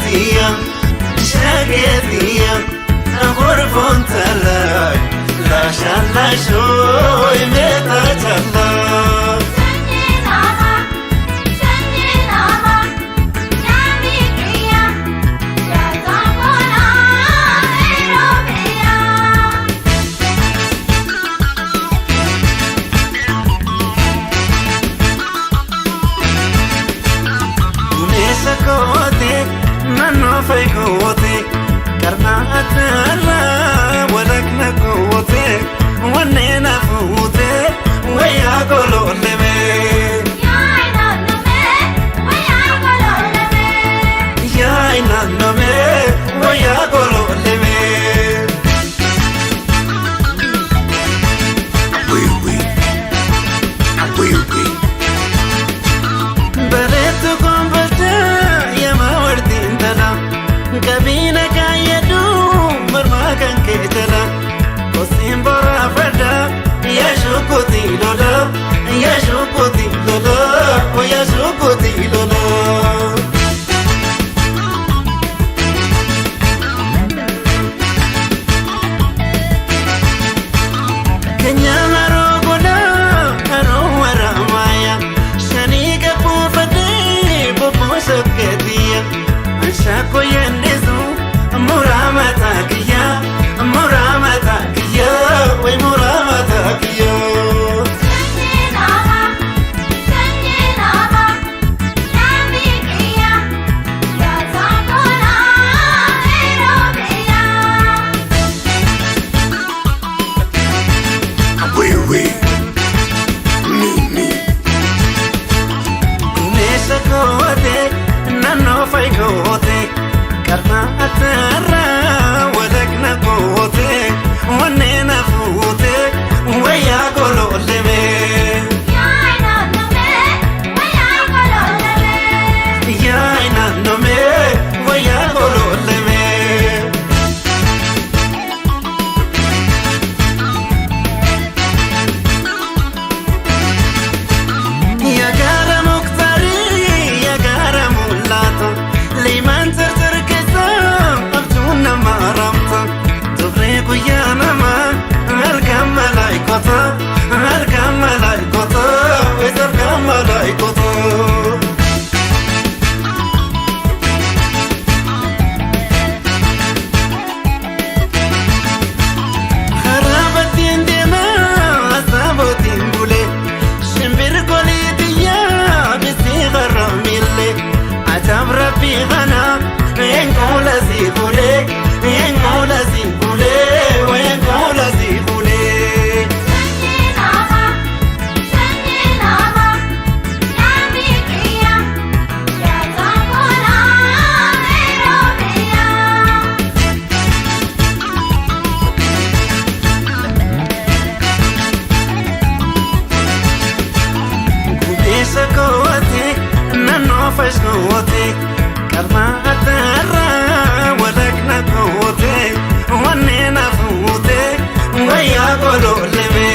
Shageetiya, shageetiya, gorfoon talaa, laashaan laashoo meetaa callaa. Dumeessa koote naannoo faygoote qarqaataarraa walakna goote wanneen hafuute wayyaa goloolleme. Yaay naannome wayyaa goloolleme. Bareetu kombolchaa yamaa wartiin tala qabiina kaayyaduu mormaa kan kee jala kosiin boraafadha yaa shukutii lola yaa shukutii lola yaa shukutii lola. Keenyaa haroo godhaa haroo waraamaaya shanii qabuufatee bobboo sokkeetiya anshaakoo yandeesu muraa mataa kiyya muraa mataa kiyya way muraa mataa kiyya. Dumeessa koote naannoo faygoote qarqaataarraa walakna goote wanneen hafuute wayyaa goloolleme. Yaay naannome wayyaa goloolleme. Yagaara muktaarii yagaara mul'ata liimaan tartar keessa abjuun nama ramta dubree guyyaa nama halkan malaayikota halkan malaayikota halkan malaayikota. Karaabatiin deemaa asaabotiin bulee shimbirgolee biyyaa bisi qaroomilee ajaab rabbii kana eenkuula si bulee eenkuula si bulee eenkuula si bulee. Gubeessa koote naannoo faygoote qarqaataarraa walakna goote wanneen hafuute wayyaa goloolleme.